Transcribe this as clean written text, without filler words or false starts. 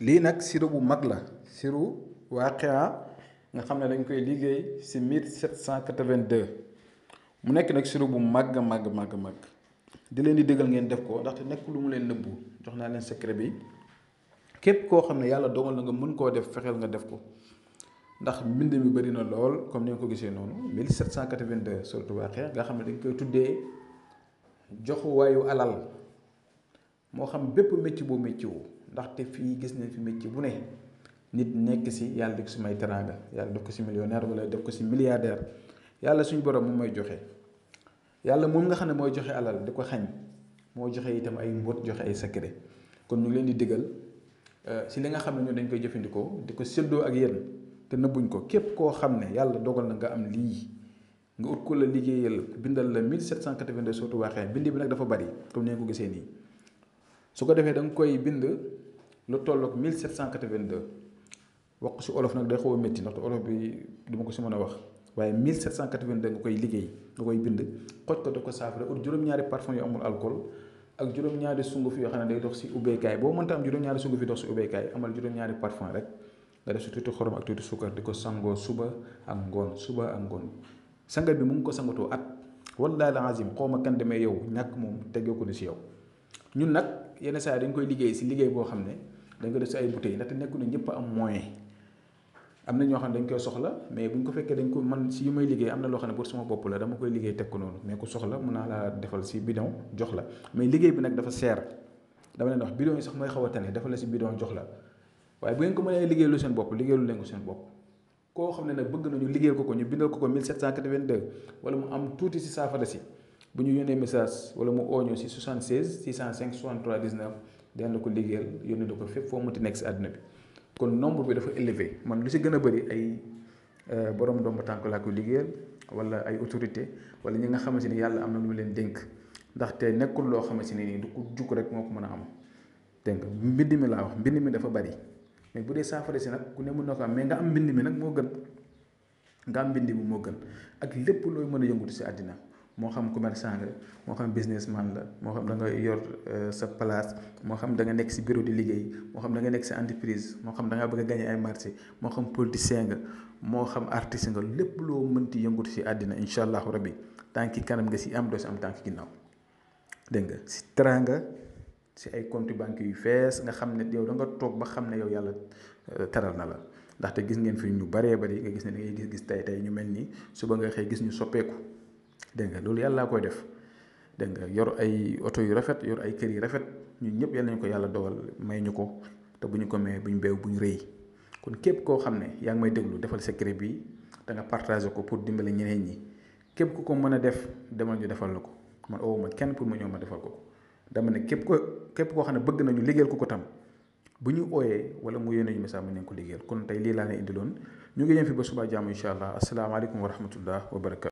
lii nag siro bu mag la siru Waaqia nga xam ne dañ koy liggéey si 1782 mu nekk nag siro bu màgg màgg di leen di dëggal ngeen def ko ndaxte nekk lu mu leen nëbbu jox naa leen secret bi képp koo xam ne yàlla dogal na nga mën koo def fexeel nga def ko ndax mbind mi bëri na lool comme ni nga ko gisee noonu 1782 surtout Waaqia nga xam ne dañ koy tuddee joxuwaayu alal moo xam bépp métier boo métier wu ndaxte fii gis nañ fi métier bu ne nit nekk si yàlla def ko si may teraanga yàlla def ko si millionnaire wala def ko si milliardaire yàlla suñu borom moom may joxe yàlla moom nga xam ne mooy joxe alal di ko xañ moo joxe itam ay mbóot joxe ay secret kon ñu ngi leen di digal si li nga xam ne ñun dañ koy jëfandikoo di ko séddoo ak yéen te nëbbuñ ko képp koo xam ne yàlla dogal na nga am lii nga ut ko la liggéeyal bindal la 1782 surtout Waaqia bind bi nag dafa bari comme ni nga ko gisee nii su ko defee da nga koy bind lu tolloog 1782 wax ko si olof nag day xaw a métti ndaxte olof bi duma ko si mën a wax waaye 1782 nga koy liggéey nga koy bind xoj ko def ko saafara ut juróom-ñaari parfum yu amul alcool ak juróom-ñaari sunguf yoo xam ne day dox si ubbeekaay boo mënta am juróom-ñaari sunguf yi dox si ubbeekaay amal juróom-ñaari parfum rek nga def si tuuti xorom ak tuuti suukar di ko sangoo suba ak ngoon sangat bi mu ngi ko sangatoo at wallaahi la azim xaw ma kan demee yow ñàkk moom tegee ko ni si yow ñun nag yenn saa yi dañ koy liggéey si liggéey boo xam ne dañ ko def si ay bouteilles ndaxte nekku ne ñëpp am moyen am na ñoo xam ne dañ koy soxla mais bu ñu ko fekkee dañ ko man si yu may liggéey am na loo xam ne pour sama bopp la dama koy liggéey teg ko noonu mais ku soxla mën naa laa defal si bidon jox la mais liggéey bi nag dafa seer dama leen wax bidon yi sax mooy xaw a tane defal la si bidon jox la waaye bu ngeen ko mënee liggéey lu seen bopp liggéeyalu leen ko seen bopp koo xam ne nag bëgg nañu liggéeyal ko ñu bindal ko 1782 wala mu am tuuti si saafara si bu ñu yónnee message wala mu ooñu si 76 605 63 19 dinañ la ko liggéeyal yónnee la ko fépp foo mënti nekk si àdduna bi kon nombre bi dafa élevé man lu si gën a bëri ay borom ndomba tànk laa ko liggéeyal wala ay autorité wala ñi nga xamante ni yàlla am na lu leen dénk ndaxte nekkul loo xamante ni nii du ko jukk rek moo ko mën a am dégg nga mbind mi laa wax mbind mi dafa bëri mais bu dee saafara si nag ku ne mën na ko am mais nga am mbind mi nag moo gën nga am mbind mi moo gën ak lépp looy mën a yëngutu si àddina moo xam commerçant nga moo xam businessman la moo xam da nga yor sa place moo xam da nga nekk si bureau di liggéey moo xam da nga nekk si entreprise moo xam da nga bëgg a gagner ay marché moo xam politicien nga moo xam artiste nga lépp loo mënti yëngutu si àddina incha allahu rabbi tànki kanam nga si am doo si am tànki ginnaaw dégg nga si teraanga si ay compte banque yu fees nga xam ne yow da nga toog ba xam ne yow yàlla teral na la ndaxte gis ngeen fi ñu baree bari nga gis ne da ngay gis tey ñu mel nii suba nga xëy gis ñu soppeeku dégg nga loolu yàlla koy def dégg nga yor ay oto yu rafet yor ay kër yu rafet ñun ñëpp yal nañu ko yàlla dogal may ñu ko te bu ñu ko mayee bu ñu beew bu ñu rëy kon képp koo xam ne yaa ngi may déglu defal secret bi da nga partager ko pour dimbale ñeneen ñi képp ku ko mën a def demal ñu defal la ko man oowuma kenn pour ma ñëw ma defal ko dama ne képp koo xam ne bëgg nañu liggéeyal ko tam bu ñu ooyee wala mu yónnee ñu message mu ne ko liggéeyal kon tey lii laa ne indiloon ñu ngi yem fi ba suba jàmm incha allah asalaamaaleykum wa rahmatullah wa barakatu